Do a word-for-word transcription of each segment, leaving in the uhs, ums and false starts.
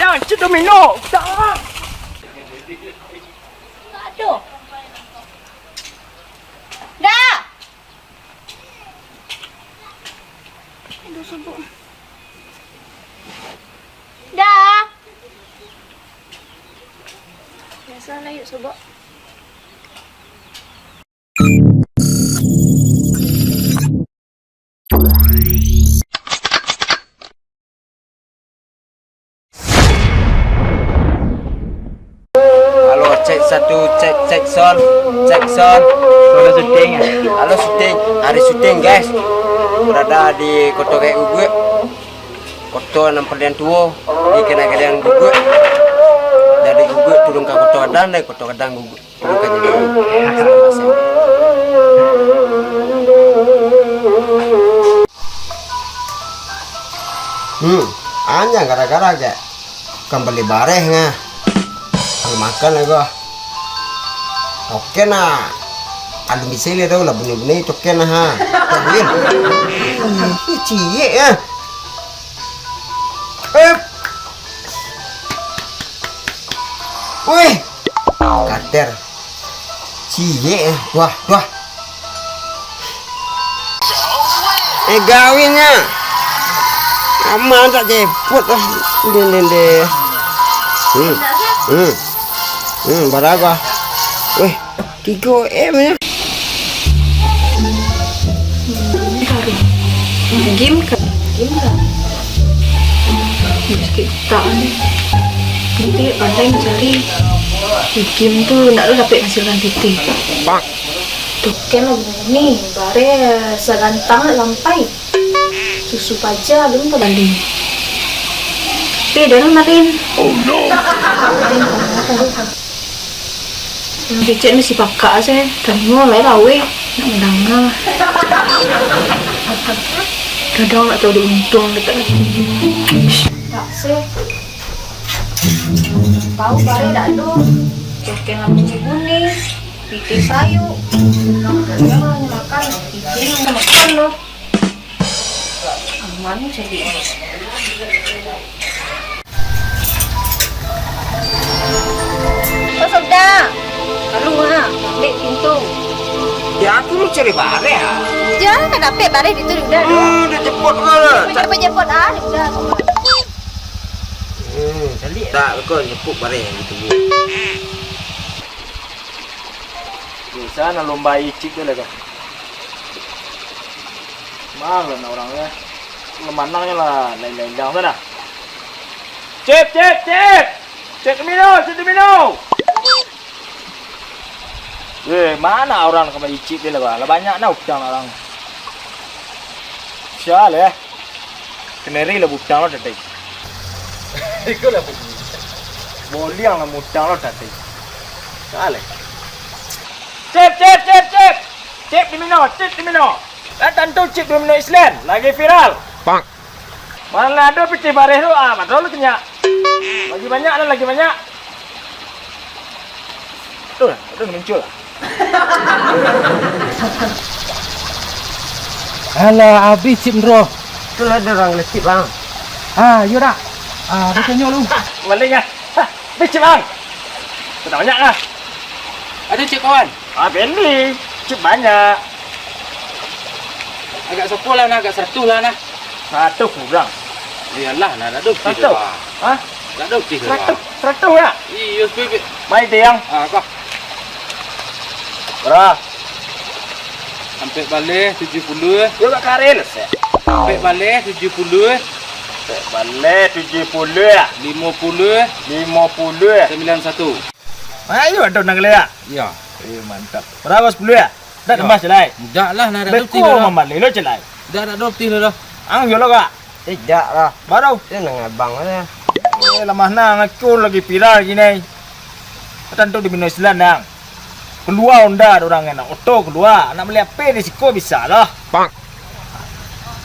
Dah, cik domino. Dah. Aduh. Dah. Aduh, sobok. Dah. Biasalah, yuk, sobok. Halo, cek satu, cek, cek sound, cek sound. Halo, syuting, ya? Halo, syuting. Hari syuting, guys. Berada di Koto Gaek Guguak. Koto nan paliang tuo di Kinabalu Guguak. Dari Guguak turun ka Koto Gadang, dari Koto Gadang Guguak. Hmm, anjang gara-gara kek kan bali bareh ngah. Kalau makan lah gua. Token lah. Alun bisa lah tau lah bunyi-bunyi token lah ha. Token. Ih, ciek ya. Eh. Weh. Kater. Ciek eh. Wah, wah. Eh, gawinyo. Aman tak jepot lah. Deh, deh, deh. Hmm. Hmm. Hmm, barago. Weh, tigo M ya. Game ka? Game ka? Sakik utak ni. Nanti pandai mancari. Di game tu ndak ado dapek hasilkan titi. Token lah ni, bareh sagantang lampai. Susu paja alun tabali. Tapi dah lah malin. Oh no. Kecek ni si pakak se, talingo lai laweh, nak mandanga. Kadang nak tahu dia untung dekat lagi. Tak se. Tahu bareh dak ado. Token lah bunyi-bunyi. Pitih sayuk. Nak makan, pitih nak makan loh. Aman cari. Oh, sudah. Lalu, ha, ambil pintu. Ya, aku mau cari bareh, ah. Jangan kan dapet bareh itu, udah. Hmm, udah jepot lah. Udah jepot, ah, udah. Hmm, cari. Tak, kau jepot bareh gitu. Bisa nak lomba icik tu lah, kan. Malah nak orang lah. Lemanangnyo lah, lain-lain dang sana. Cip, cip, cip! Cip domino, cip domino! Weh, mana orang nak maicik dia lah, bah? Lah banyak nah utang orang. Sial, eh. Keneri lah butang lo tadi. Iko lah butang. Boliang lah mutang lo tadi. Sial, eh. Cip, cip, cip, cip! Cip domino, cip domino! Lah tantu cip domino Island, lagi viral. Pak. Malah ado pitih bareh tu, ah, madro lu kenyak. Lagi banyak lah, lagi banyak. Tu lah, tu muncul lah. Alah, habis cip ndro. Tu lah ada orang letip, Bang. Ah, iyo dak? Ah, bacanyo lu. Balik ah. Hah, habis cip, Bang. Sudah banyak lah. Ada cip kawan? Ah, beli. Cip banyak. Agak sapo lah nah, agak saratuih lah nah. Saratuih kurang. Iyolah nah, dak ado pitih lah. Hah? Dak ado pitih lah. Saratuih, saratuih lah. Iyo, sepi. Mai tiang. Ah, kah. Bara? Ampek baleh tujuah puluah. Yo, agak kareh lah, sek. Ampek baleh tujuah puluah. Ampek baleh tujuah puluah. Limo puluah. Limo puluah. Sambilan satu. Ayo, ado nang geliak. Iyo. Eh, mantap. Bara, sapuluah ya? Dak tambah, Celai? Dak lah, nah, dak ado pitih lah. Beko mamali lo, Celai. Dak, dak ado pitih lah. Ang yo lo, Kak? Tidak lah. Baru? Itu nang abang aja. Eh, lamah nah, ngaku lagi viral gini. Tantu di Bino Island, nang. Kalua Honda ado urang enak. Oto kalua. Nak bali H P di siko bisa lah. Bang.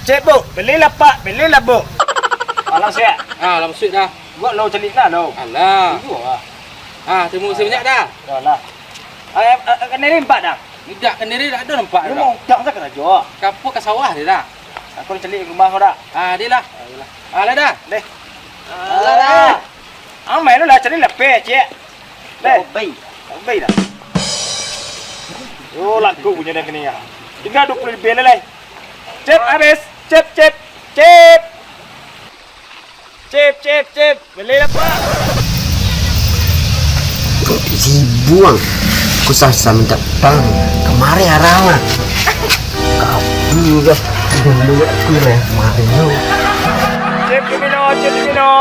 Cek, Bu. Balilah, Pak. Balilah, Bu. Alah, siap. Ah, lah masuak dah. Buek lo caliak nah lo. Alah. Tunggu ah. Ah, tarimo kasih banyak dah. Yo lah. Ah, eh, eh, keneri nampak dah? Indak, keneri dak ado nampak dah. Rumah utang sa karajo. Ka apo, ka sawah dia dah. Aku caliak rumah kau dah. Ah, dia lah. Ayolah. Alah dah. Deh. Alah dah. Ang main lah, cari lapeh, cek. Leh. Obai. Obai dah. Oh, laku punyo dah kini ya. Tingga duo puluah lebih lah, leh. Cep, habis. Cep, cep, cep. Cep, cep, cep. Beli lah, Pak. Kok dibuang? Ku sasa minta tang. Kemari arang lah. Kau dulu dah. Dulu aku lah kemari lu. Cep, Mino, cep, Mino.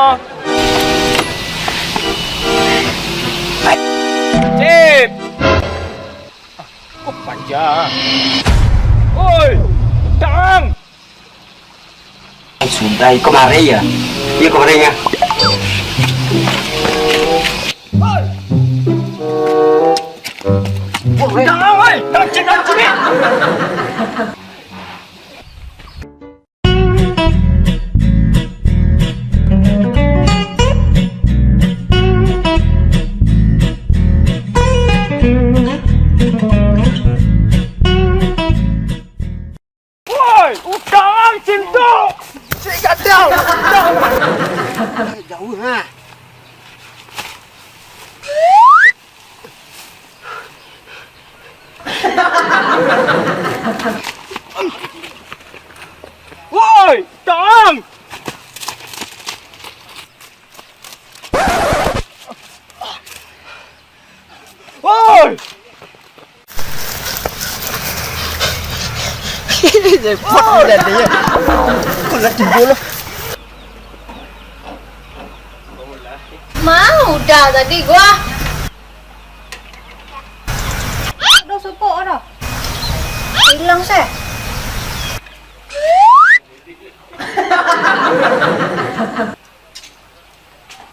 Cip! Kok panjang? Oi! Tang! Sudah, iko mari ya. Iko mari ya. Tang, oi! Tang, cik, tang, cik! Woi, udang cintu! Si gadang, udang! Jauh, ha? Woi, tang! Woi! Repot udah dia. Kau lah timbul lah. Mah, udah tadi gua. Udah sopok dah. Hilang seh.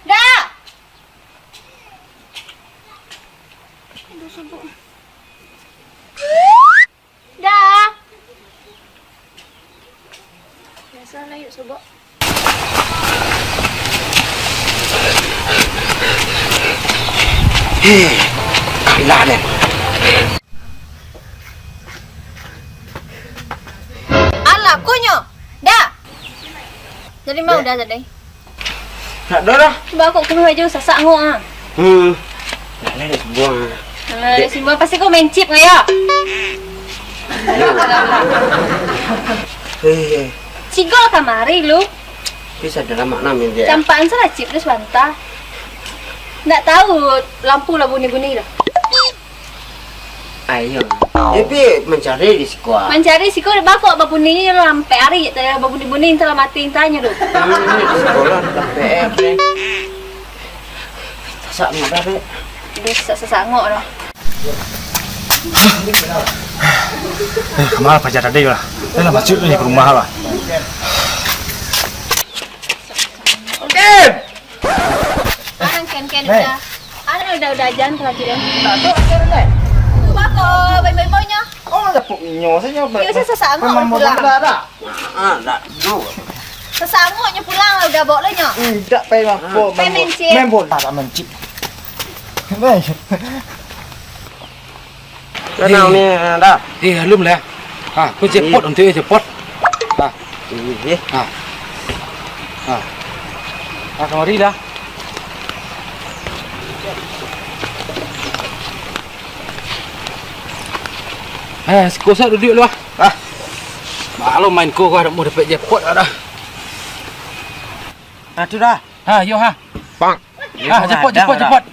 Dah. Udah sopok. Dah. Biasalah, yuk, sobok. Heh, kalah den. Alah, konyo. Dah. Jadi mau dah jadi. Nak dah lah. Cuba aku keluar aja, sasak angok ah. Hmm. Nak lah, dah semua. Alah, dah semua. Pasti kau main chip nggak ya? Alah, alah, alah. Eh, eh. Cigol kamari lu. Bisa dalam makna main dia. Campaan salah chip tu sebentar. Nggak tahu lampu lah bunyi-bunyi dah. Ayo. Tapi mancari di siko. Mancari siko di bako babunyi lah, ampek ari je tadi babunyi-bunyi, entah lah mati, entah nyo tu. Hmm, di siko lah, sampai eh, deh. Sasak mudah, deh. Duh, sasak-sasak angok dah. Eh, kama paja tadi lah. Eh, lah masuk ni ke rumah lah. Oke. Anak ken-ken udah. Anak udah, udah ajan kalau tidak. Tak tahu ajar, Nek. Tu bako, baik-baik nyo. Oh, dapuk nyo saja. Yo, saya sasak angok pulang. Dah, dah. Ah, dah. Sasak angok nyo pulang lah, udah bawa lah nyo. Indak, pai mapo. Pai main chip. Main bola, tak main chip. Main. Tanang ni, dah. Eh, alun lah. Ha, kau jackpot untuk eh, jackpot. Ha. Eh, eh. Ha. Ha. Ha, kamari lah. Eh, siko sa duduak lu ah. Ah. Maklum main ko, ko ada mau dapat jackpot ada. Nah, tu dah. Ha, yo ha. Bang. Ha, jackpot, jackpot, jackpot.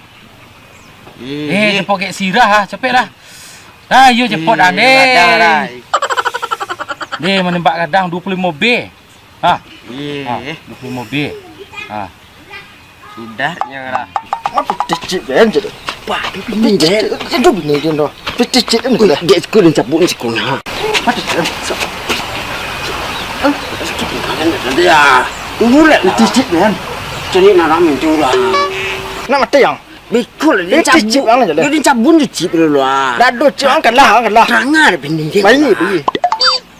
Eh, jackpot gek sirah ha, capek lah. Ha, yo jackpot dah, deh. Deh, menembak gadang dua puluh limo B. Ha. Ha, dua puluh limo B. Ha. Sudah nyo lah. Apa cicit ben jadi? Wah, bini ben. Aduh, bini dia tu. Cicit kan sudah. Dia sekolah cabut sekolah. Apa cicit? Dia. Dulu lah. Cicit ben. Cari naram itu lah. Nak mati yang? Bikul dia cicit cabut. Dia cabut tu cip dulu ah. Dado cip ang kalah, ang kalah. Terang ada bini dia. Baik, baik.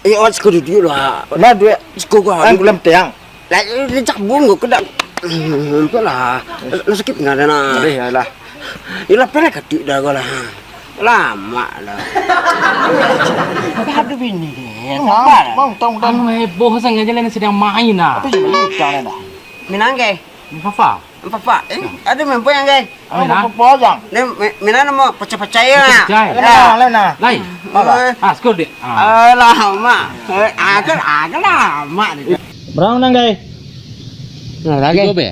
Eh, awak siko duduak lah. Lah duit. Siko gua. Kan bulan tiang. Lah, eh, dia cabung gua kedak. Hmm, apalah. Lah sakit enggak ada nah. Boleh ya lah. Yalah, pernah katik dah gua lah. Lama dah. Tapi ada bini ni. Mau, mau tong tong. Anu heboh sangat je lah, sedang main lah. Tapi cuma utang lah dah. Minang ke? Apa? Papa, eh, ado mempo yang gai. Amin, ah. Papa, Jang. Ni, mi-, mina namo pacah-pacah ya. Pacah-pacah. Lain nah, lain nah. Lain. Apa? Eh. Ah, skor dek. Ah. Alah, Mak. Eh, agak, agak lah, Mak ni. Berang nang gai. Nah, lagi. Tigo be.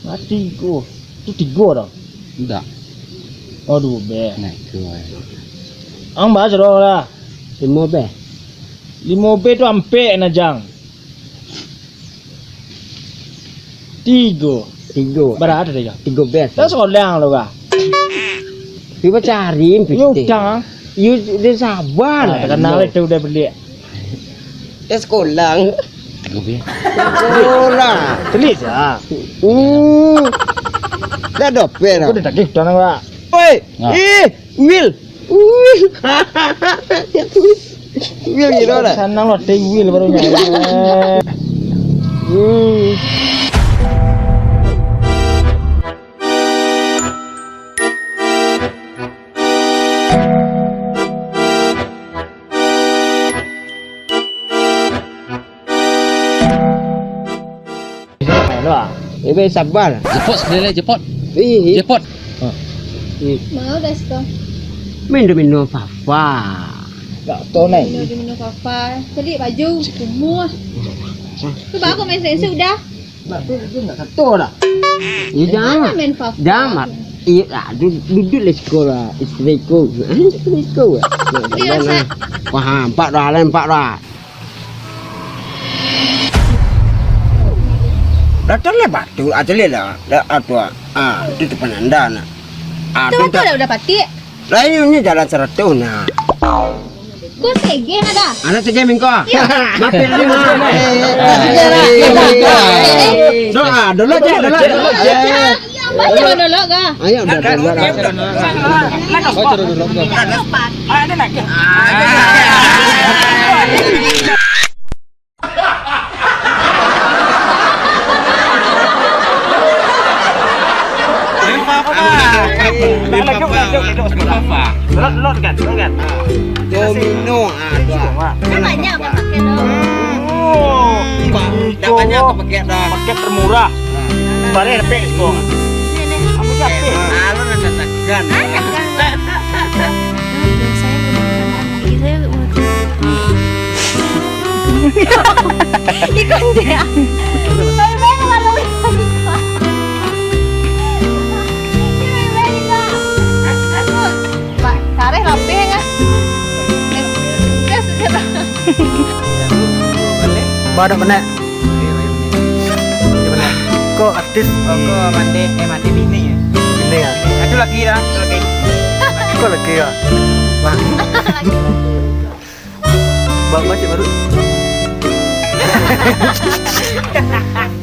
Nah, tigo. Tu tigo dah. Ndak. Oh, duo be. Nah, itu. Ang bahas dah lah. Limo be. Limo be tu ampek nah, Jang. Tigo. Tigo. Bara tadi kah? Tigo be. Lah sakolah lo kah? Cuba cari. Yo, utang, ah. Yo, udah sabar lah. Terkenal itu udah beli. Ya, sekolah. Tigo be. Sekolah. Tulis ya. Hmm. Dah dopet lah. Aku dah tagih utang, Pak. Oi, nah. Ih, Will. Will. Will gitu dah. Sanang lah, teh Will barunya. Hmm. Eh, be, sabar. Jepot sekali lai, jepot. Ih, ih. Jepot. Ha. Ih. Mau dah siko. Main domino Fafa. Tak tahu, Nai. Main domino Fafa. Cari baju, kumuh. Tu baru main sense udah. Nah, tu, tu nak kata lah. Ya, jangan. Jangan main Fafa. Jangan, Mak. Iya, ah, du-, duduk lah siko lah. Isteri ku. Isteri ku. Iya, nah. Wah, empat dah, lain empat dah. Dah tu lah batu, ah, caliak lah. Dah, ah, tu, ah. Ah, tu, tu penanda nak. Ah, tu tu batu tak dah udah patik? Lah, ini, ini jalan seratus nak. Kau segeh nak dah? Anak segeh mingko. Ya. Mampir ni, Mak. Eh, eh, eh, eh, eh, eh. Doa, doa je, doa je. Baca doa dulu, kah? Ayo, udah, udah, udah. Domino, ah, tu, ah. Kan banyak pakai doang. Oh, dah banyak pakai dah. Paket termurah. Bareh dapek siko. Ni, ni. Apa siapa? Malu nak tekan. Saya ikut dia. Baik-baik kalau ikut. Ini baik-baik juga. Pak, kareh lapeh kan? Gas, gas. Badak benek. Iya, benar. Kok artis? Oh, kok mandi, eh, mandi bini ya? Bini ya? Satu lagi dah, satu lagi. Kok lagi ya? Bang. Bang, macam baru.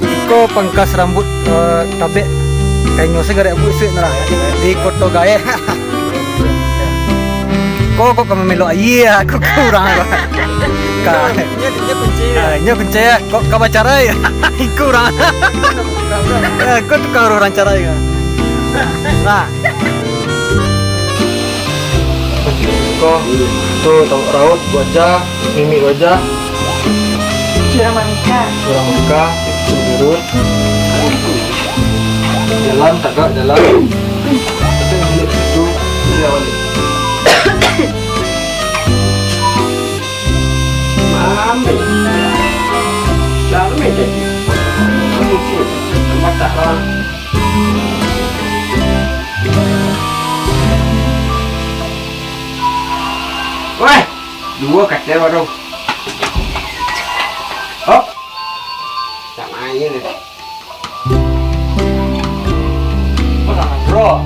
Iko pangkas rambut, eh, tabek. Kainyo sagarek busuak lah. Di Koto Gaek. Ko, ko ka mamelok aia, ko kurang ko. Ka. Inyo, inyo kunci. Ah, inyo kunci, ko ka bacarai. Kurang. Eh, ko tukang urang carai ko. Nah. Ko, tu, tahu raut, wajah, mimik wajah. Surang Mangka. Surang Mangka, itu turun. Jalan, tagak, jalan. Tapi duduk situ, dia balik. Mami. Dah, mami jadi. Mami sih, tempat tak lah. Weh, dua katil baru. Hop. Tak main ni. Bro.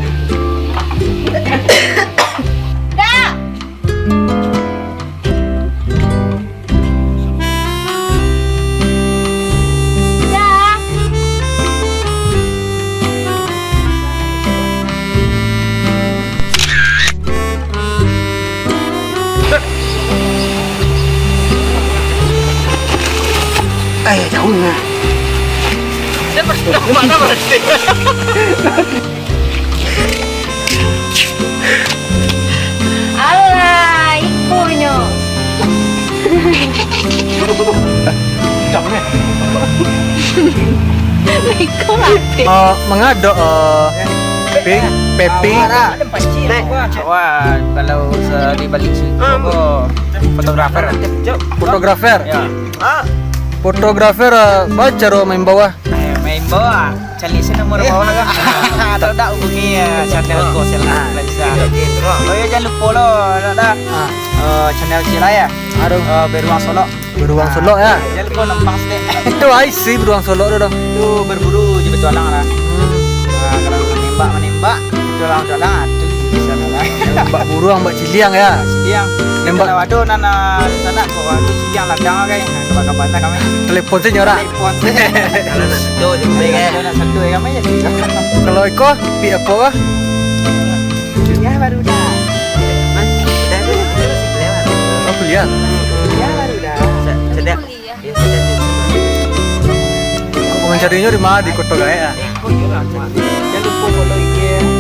Dah. Dah. Eh, jauh nah. Dia pasti nak mana berhenti. Alah, ikonyo. Jam ni. Iko lah. Eh, mangadok, eh, Ping, Peping. Wah, kalau se-, di balik situ ko fotografer. Fotografer? Ya. Fotografer, eh, baa caro maimbau ah? Eh, maimbau ah. Caliak se nomor bawah kan. Atau dak hubungi, eh, channel ko, channel lah bisa. Oh ya, jangan lupo lo, dak, dak. Eh, channel ciek lah ya. Aduh. Eh, Beruang Solok. Beruang Solok ya. Jangan lupo nonton dek. Itu ai si Beruang Solok tu, tu. Itu berburu je petualang lah. Hmm. Ah, kalau menembak, menembak, petualang, petualang, ah, tu bisa lah. Nembak buruang, nembak ciliang ya. Ciliang. Nembak. Kalau ado nan, ah, sanak ko, ado ciliang ladang kan. Nah, kabar-kabar lah kami. Telepon se nyo rak. Telepon se. Kalau nak satu je, boleh kan? Kalau nak satu je, kami je. Kalau iko, pi apo kah? Kuliah baru dah. Mas, dah tu, dah masih kuliah baru. Oh, kuliah? Kuliah baru dah. Sedap. Kuliah. Kok mancarinyo di ma? Di Koto Gaek ah? Jangan lupo follow I G.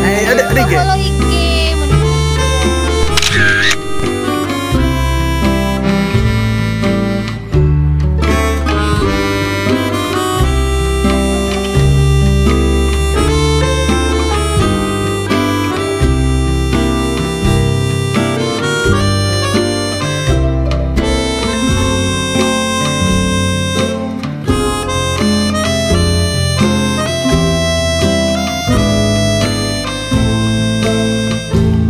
Eh, ado, ado I G? Follow I G.